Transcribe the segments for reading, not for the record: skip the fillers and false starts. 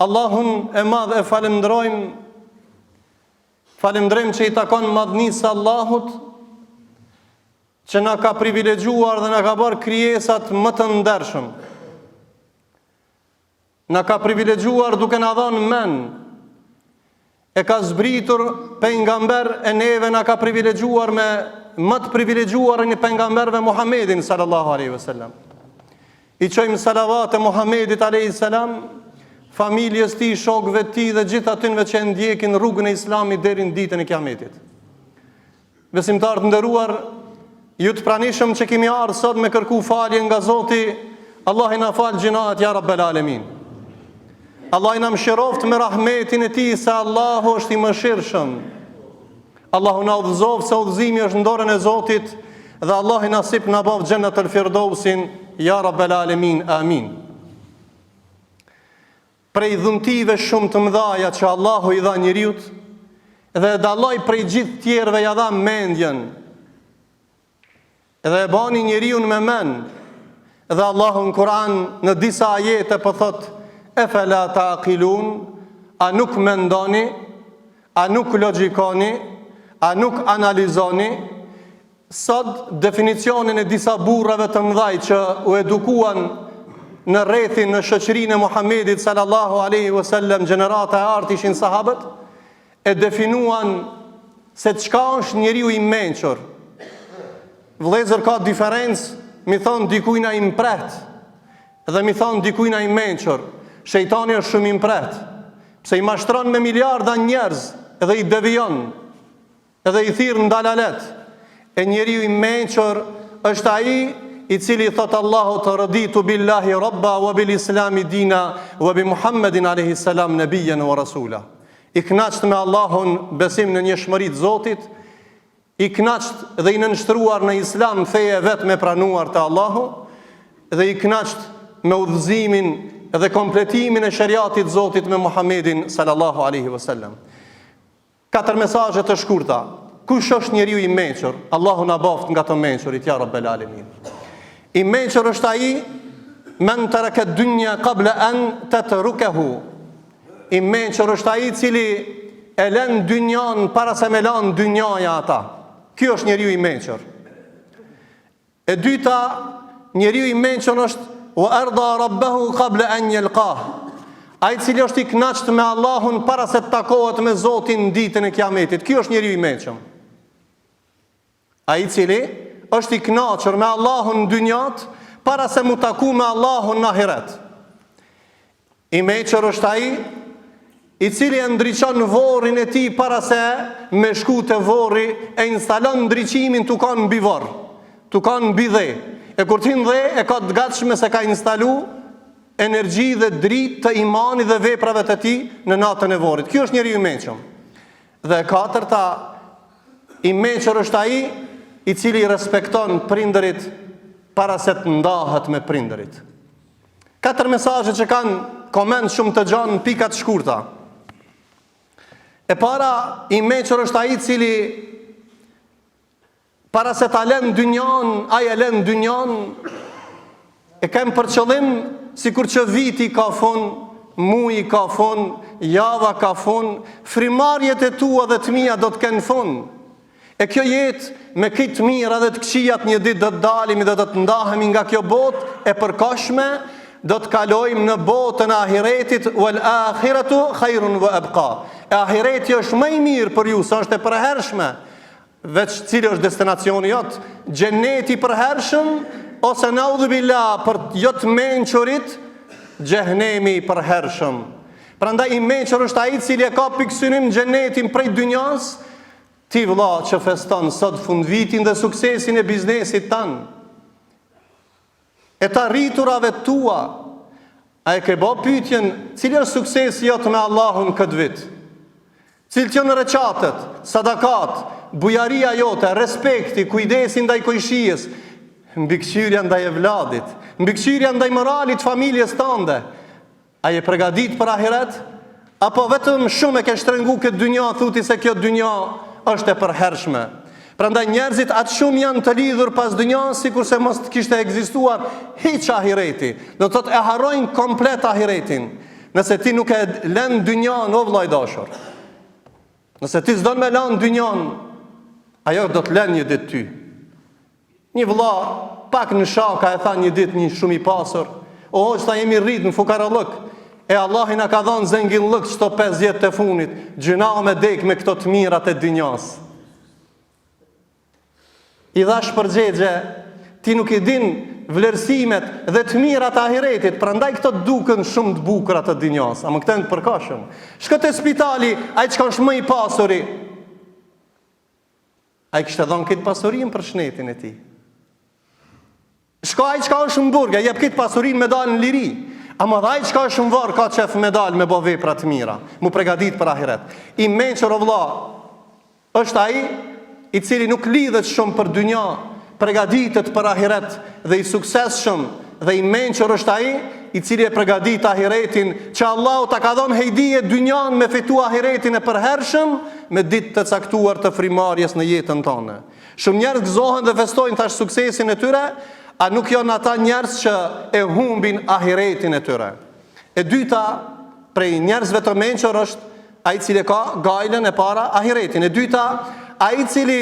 Allahun e madh e falënderojmë, falënderim që i takon madhnisë së Allahut, që na ka privilegjuar dhe na ka bërë krijesat më të ndershëm. Na ka privilegjuar duke na dhënë men, e ka zbritur pejgamber e neve na ka privilegjuar me më të privilegjuarin e pejgamberëve Muhammedin sallallahu alaihi wasallam. I çojmë salavate Muhammedit alaihi salam, familjes tij, shokëve të tij dhe gjithë atynve që e ndjekin rrugën e Islamit deri në ditën e Kiametit. Besimtarë të nderuar, ju të pranishëm që kemi ardhë sot me kërku falje nga Zoti, Allahi na faltë gjynahet ja Rabbel Alemin. Allahi na mëshiroftë me rahmetin e tij se Allahu është i mëshirshëm. Allahu na udhëzoftë se udhëzimi është në dorën e Zotit dhe Allahi nasip na baftë xhennetul firdausin ja Rabbel Alemin. Amin. Prej dhuntive shumë të mëdhaja që Allahu i dha njeriut dhe e dalloi prej gjithë tjerëve ja dha mendjen dhe e bani njeriun me men dhe Allahu në Kur'an në disa ajete po thotë efela taqilun a nuk mendoni a nuk logjikoni a nuk analizoni Sot, definicionin e disa burrave të mëdhaj që u edukuan në rrethin në shoqërinë e Muhamedit sallallahu alaihi wasallam, gjenerata e artë ishin sahabët, e definuan se çka është njeriu i mençur. Vëllezër ka diferencë, mi thon dikujna i mpreht dhe mi thon dikujna i mençur. Shejtani është shumë i mpreht, pse i mashtron me miliarda njerëz dhe i devijon. Edhe i thirr në dalalet. E njeriu i mençur është ai i cili i thot Allahut raditu billahi rabba wa bil islami dina wa bi Muhammedin alayhi salam nabiyyan wa rasula. I kënaqt me Allahun besim në njëshmëri të Zotit, i kënaqt dhe i nënshtruar në Islam feje e vetme e pranuar te Allahu dhe i kënaqt me udhëzimin dhe kompletimin e sheriatit të Zotit me Muhammedin sallallahu alaihi wasallam. Katër mesazhe të shkurta. Kush është njeriu i mençur? Allahu na baftë nga të mençurit ja Rabbel Alemin. I mençur është ai men tereke dunja qabla an tatrukahu. I mençur është ai i cili e lën dynjan para se me lan dynjaja ata. Ky është njeriu i mençur. E dyta, njeriu i mençur është wa arda rabbahu qabla an yalqah. Ai i cili është i kënaqtë me Allahun para se të takohet me Zotin në ditën e Kiametit. Ky është njeriu i mençëm. Ai i cili është i kënaqur me Allahun në dynjat para se mu taku me Allahun në ahiret. I mençur është ai i cili e ndriçon vorrin e tij para se me shku te vorri e instalon ndriçimin tu kanë mbi vorr, tu kanë mbi dhe. E kur të hin dhe e ka të gatshme se ka instalu energji dhe dritë të imanit dhe veprave të tij në natën e vorrit. Ky është njeriu i mençëm. Dhe e katërta, i mençur është ai i cili respekton prindërit para se të ndahet me prindërit. Katër mesazhe që kanë koment shumë të gjanë në pika të shkurta. E para, i mençur është ai i cili para se ta lën dynjan, ai e lën dynjan e kem për qëllim sikur që viti ka fund, muji ka fund, java ka fund, frymarrjet e tua dhe të mia do të kenë fund. E kjo jetë me krejt të mira dhe të këqijat një ditë do të dalimi dhe do të ndahemi nga kjo botë e përkohshme, do të kalojmë në botën e ahiretit wal akhiratu khairun wa abqa. E ahireti është më i mirë për ju, se është e përhershme. Veç cili është destinacioni jot? Xheneti i përhershëm ose naudhubillah për jo të mençurit, xhehnemi i përhershëm. Prandaj i mençur është ai i cili e ka pikësynim xhenetin prej dynjas, Ti vëlla që feston sot fundvitin dhe suksesin e biznesit tand, e të arriturave tua, a e ke bo pyetjen, cili është suksesi jot me Allahun këtë vit? Cilët janë reqatet, sadakat, bujaria jote, respekti, kujdesi ndaj kojshisë, mbikëqyrja ndaj evladit, mbikëqyrja ndaj moralit familjes tande, A je pregadit për ahiret? Apo vetëm shumë e ke shtrëngu këtë dynja, thu ti se kjo dynja është e përhershme. Prandaj njerëzit aq shumë janë të lidhur pas dynjas sikurse mos të kishte ekzistuar hiç ahireti. Do të thotë e harrojnë komplet ahiretin. Nëse ti nuk e len dynjan, o vëlla i dashur. Nëse ti s'don me lan dynjan, ajo do të len një ditë ty. Një vëlla pak në shaka e tha një ditë një shumë i pasur, o hoxhë tha jemi rrit në fukarallëk, e Allahi na ka dhënë zenginllëk qëto 5 vjet të funit, gjynah me dek me këto të mirat e dynjas. I dhash përgjegje, ti nuk i din vlerësimet dhe të mirat e ahiretit, prandaj këto duken shumë të bukura të dynjas, ama këto janë të përkohshëm. Shko te spitali, ai çka është më i pasuri, ai kishte dhënë këtë pasurinë për shnetin e tij. Shko ai çka është në burg, e jep këtë pasurinë me dalë në liri. Ama dhe ai çka është në varr ka qef me dalë me bo vepra të mira, mu pregadit për ahiret. I mençur o vlla, është ai i cili nuk lidhet shumë për dynja, pregaditet për ahiret dhe i suksesshëm dhe i mençur është ai i cili e pregadit ahiretin që Allahu ta ka dhënë hejdije dynjan me fitu ahiretin e përhershëm me ditë të caktuar të frymarrjes në jetën tonë. Shumë njerëz gëzohen dhe festojnë tash suksesin e tyre, a nuk janë ata njerëz që e humbin ahiretin e tyre. E dyta, prej njerëzve të mençur është ai i cili ka gajlen e para ahiretin. E dyta, ai i cili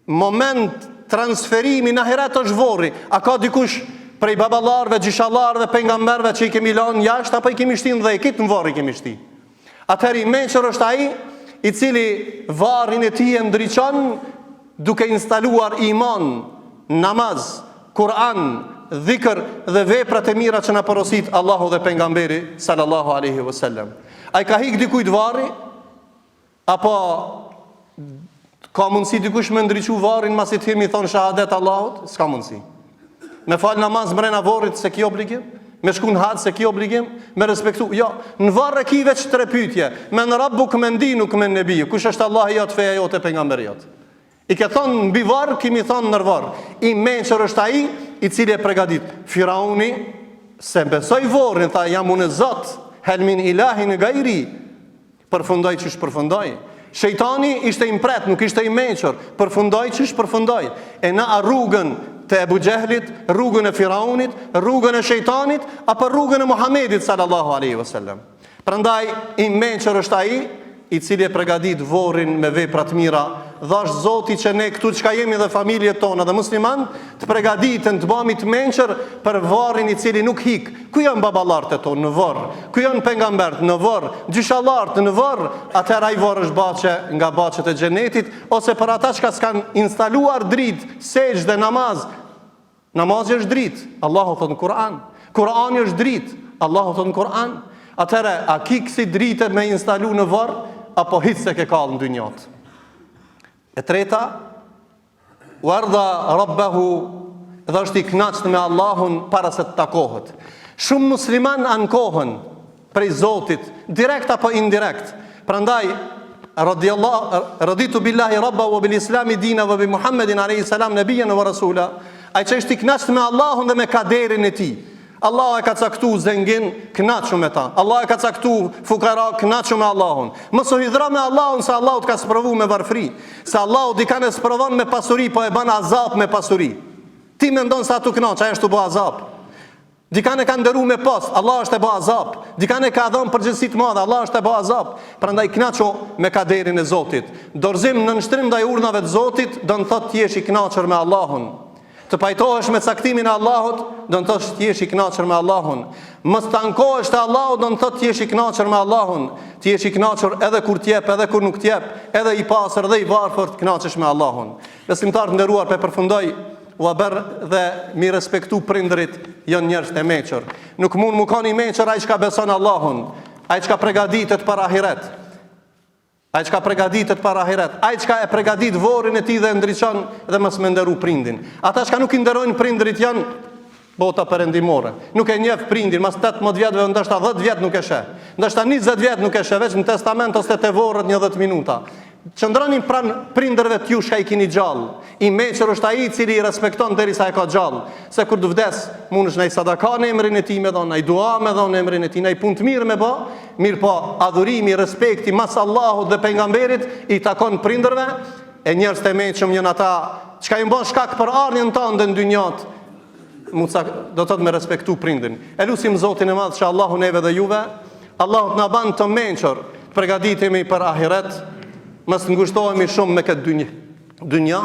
moment transferimi në ahiret është vorri. A ka dikush prej baballarëve, gjyshallarëve, pejgamberëve që i kemi lanë jashtë apo i kemi shti në dhe, krejt në vorr i kemi shti. Atëherë i mençur është ai i cili varrin e tij e ndriçon duke instaluar iman, namaz, Kur'an, dhikr dhe veprat e mira që na porosit Allahu dhe pejgamberi sallallahu alaihi wasallam. A i ka hik dikujt varri apo Ka mundësi dikush me ndriçu varrin masi të him i thonë shahadet Allahut? S'ka mundësi. Me fal namaz mrena vorrit s'e ki obligim? Me shku në haxh s'e ki obligim? Me respektu? Jo, në varr e ki veç tre pyetje. Men rabbuk men dinuk men nebijuk. Kush është Allahu jot, feja jote, pejgamberi jot? I ke thonë mbi varr, ki me i thonë nër varr. I mençur është ai i cili e pregadit. Firauni s'e besoi vorrin, tha jam unë Zot, hel min ilahin gajri. Përfundoi qysh përfundoi. Shejtani ishte i mprehtë, nuk ishte i mençur. Përfundoi qysh përfundoi. E na a rrugën të Ebu Xhehlit, rrugën e Firaunit, rrugën e shejtanit apo rrugën e Muhamedit sallallahu alaihi wasallam. Prandaj i mençur është ai i cili e pregadit vorrin me vepra të mira. Dhashtë Zoti që ne këtu çka jemi dhe familjet tona dhe musliman të pregaditen të bëhemi të mençur për varrin i cili nuk hik. Ku janë baballarët e tonë në vorr? Ku janë pejgamberët në vorr? Gjyshallarët në vorr? Atëherë ai vorr është bahçe nga bahçet e xhenetit ose për ata çka s'kan instaluar dritë, sexhde, namaz. Namazi është dritë, Allahu thotë në Kur'an. Kur'ani është dritë, Allahu thotë në Kur'an. Atëherë a ki kësi drite me instalu në vorr apo hiç s'e ke kall në dynjat? E treta, Wa arda rabbahu dhe është i kënaqur me Allahun para se të takohet. Shumë musliman ankohen prej Zotit, direkt apo indirekt. Prandaj radiallahu raditu billahi rabba wa bil islami dina wa bi Muhammedin alayhi salam nabiyyan wa rasula. Ai që është i kënaqur me Allahun dhe me kaderin e tij. Allahu e ka caktu zengin, kënaqu me ta. Allahu e ka caktu fukara, kënaqu me Allahun. Mos u hidhro me Allahun se Allahu të ka sprovu me varfri, se Allahu dikan e sprovon me pasuri, po e ban azap me pasuri. Ti mendon se a tu kënaq, ai është tu bo azap. Dikan e ka nderu me post, Allahu është e bo azap. Dikan e ka dhënë përgjegjësi të madhe, Allahu është e bo azap. Prandaj kënaqu me kaderin e Zotit. Dorëzim nënshtrim ndaj urdhnave të Zotit do të thotë të jesh i kënaqur me Allahun. Të pajtohesh me caktimin e Allahut, do të thotë të jesh i kënaqur me Allahun. Mos të ankohesh te Allahu, do të thotë të jesh i kënaqur me Allahun. Të jesh i kënaqur edhe kur të jep, edhe kur nuk të jep, edhe i pasur dhe i varfër, të kënaqesh me Allahun. Besimtarë të nderuar, pe përfundoj ua ber dhe mi respektu prindërit janë njerëz të mençur. Nuk mund mu kanë i mençur ai çka beson Allahun, ai çka pregaditet për ahiret. Ai çka pregaditet për ahiret, ai çka e pregadit vorrin e tij dhe e ndriçon dhe mos me nderu prindin. Ata çka nuk i nderojnë prindërit janë bota perëndimore. Nuk e njeh prindin, mas 18 vjetëve, ndoshta 10 vjet nuk e sheh. Ndoshta 20 vjet nuk e sheh, veç në testament ose te vorret një 10 minuta. Qëndroni pranë prindërve të ju çka i kini gjallë. I mençur është ai i cili i respekton derisa e ka gjallë. Se kur të vdes, mundesh naj sadaka në emrin e tij me dhon, naj dua me dhon në emrin e tij, naj punë të mirë me bë, Mirëpo, adhurimi, respekti mas Allahut dhe pejgamberit i takon prindërve, e njerëz të mençëm janë ata çka janë bën shkak për ardhjen tënde në dynjat. Mu cak, do të thotë me respektu prindin. E lusim Zotin e Madh që Allahu neve dhe juve, Allahu të na ban të mençur, të përgatitemi për ahiret, mos të ngushtohemi shumë me këtë dynja, dynja,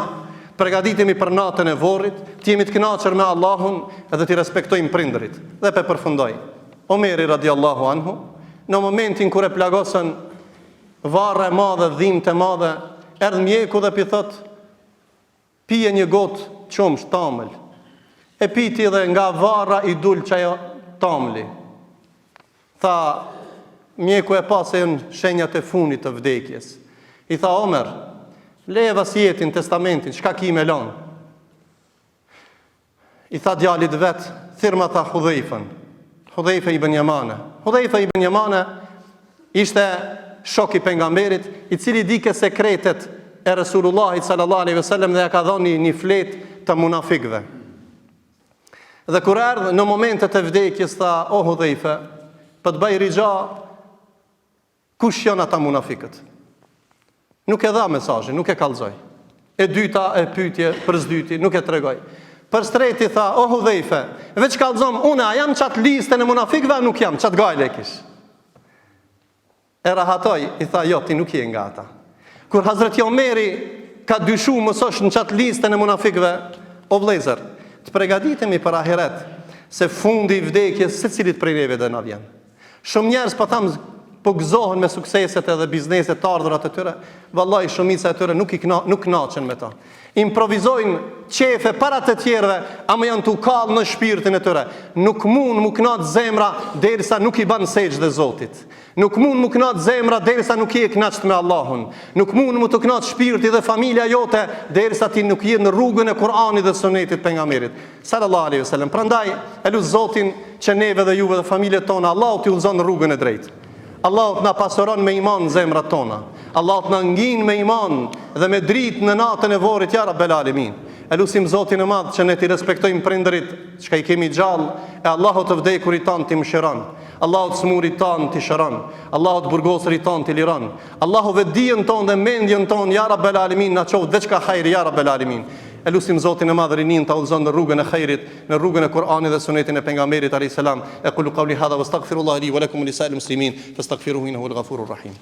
të përgatitemi për natën e vorrit, të jemi të kënaqur me Allahun edhe t'i respektojmë prindërit. Dhe pe përfundoj. Omeri radiallahu anhu, në momentin kur e plagosën varrë e madhe, dhimt e madhe, erdh mjeku dhe p'i thot, Pije një gotë qumsht tamël. E piti dhe nga varra i dul qajo tamli. Tha, mjeku e pa se janë shenjat e funit të vdekjes. I tha, Omer, leje vasijetin, testamentin, çka ki me lanë? I tha djalit vet, thirrma tha Hudhejfën. Hudhejfe ibn Jemane. Hudhejfe ibn Jemane ishte shok i pejgamberit, i cili dike sekretet e Resulullahit sallallahu alaihi wasallam dhe ja ka dhënë një, një fletë të munafikëve. Dhe kur erdh në momentet e vdekjes tha o Hudhejfe, po të bëj rixha Kush janë ata munafikët? Nuk e dha mesazhin, nuk e kallzoi. E dyta e pyetje për s'dyti, nuk e tregoi. Për s'treti tha, o Hudhejfe, veç kallzom unë a jam n'qat listën e munafikëve a nuk jam, qat gajle e kish. E rahatoi, i tha, jo, ti nuk je nga ata. Kur Hazreti Omeri ka dyshu mos është në qat listën e munafikëve, o vëllezër, të pregaditemi për ahiret, se fundi i vdekjes secilit prej neve do na vjen. Shumë njerëz po tham po gëzohen me sukseset edhe bizneset të ardhurat e tyre, vallahi shumica e tyre nuk i kna, nuk kënaqen me to. Improvizojnë qefe para të tjerëve, ama janë tu kall në shpirtin e tyre. Nuk mund mu kënaq zemra derisa nuk i ban sexhde Zotit. Nuk mund mu kënaq zemra derisa nuk je i kënaqt me Allahun. Nuk mund mu të kënaq shpirti dhe familja jote derisa ti nuk je në rrugën e Kur'anit dhe Sunetit pejgamberit. Sallallahu alaihi wasallam. Prandaj e lus Zotin që neve dhe juve dhe familjet tona Allahu t'i udhëzon në rrugën e drejtë. Allahu të na pasuron me iman zemrat tona. Allahu të na ngin me iman dhe me dritë në natën e vorrit ja Rabbel Alemin. E lusim Zotin e Madh që ne t'i respektojmë prindërit, çka i kemi gjallë, e Allahu të vdekurit tanë t'i mëshiron. Allahu të smurit tanë t'i shëron. Allahu të burgosurit tanë t'i liron. Allahu vetëdijen tonë dhe mendjen tonë ja Rabbel Alemin na qoftë veç ka hajri ja Rabbel Alemin. E lusim Zotin e Madh rininë ta udhëzon në rrugën e hajrit, në rrugën e Kur'anit dhe Sunetin e Pejgamberit alayhis salam. Aqulu qawli hadha wastaghfirullaha li wa lakum wa li sa'iril muslimin fastaghfiruhu innahu huwal ghafurur rahim.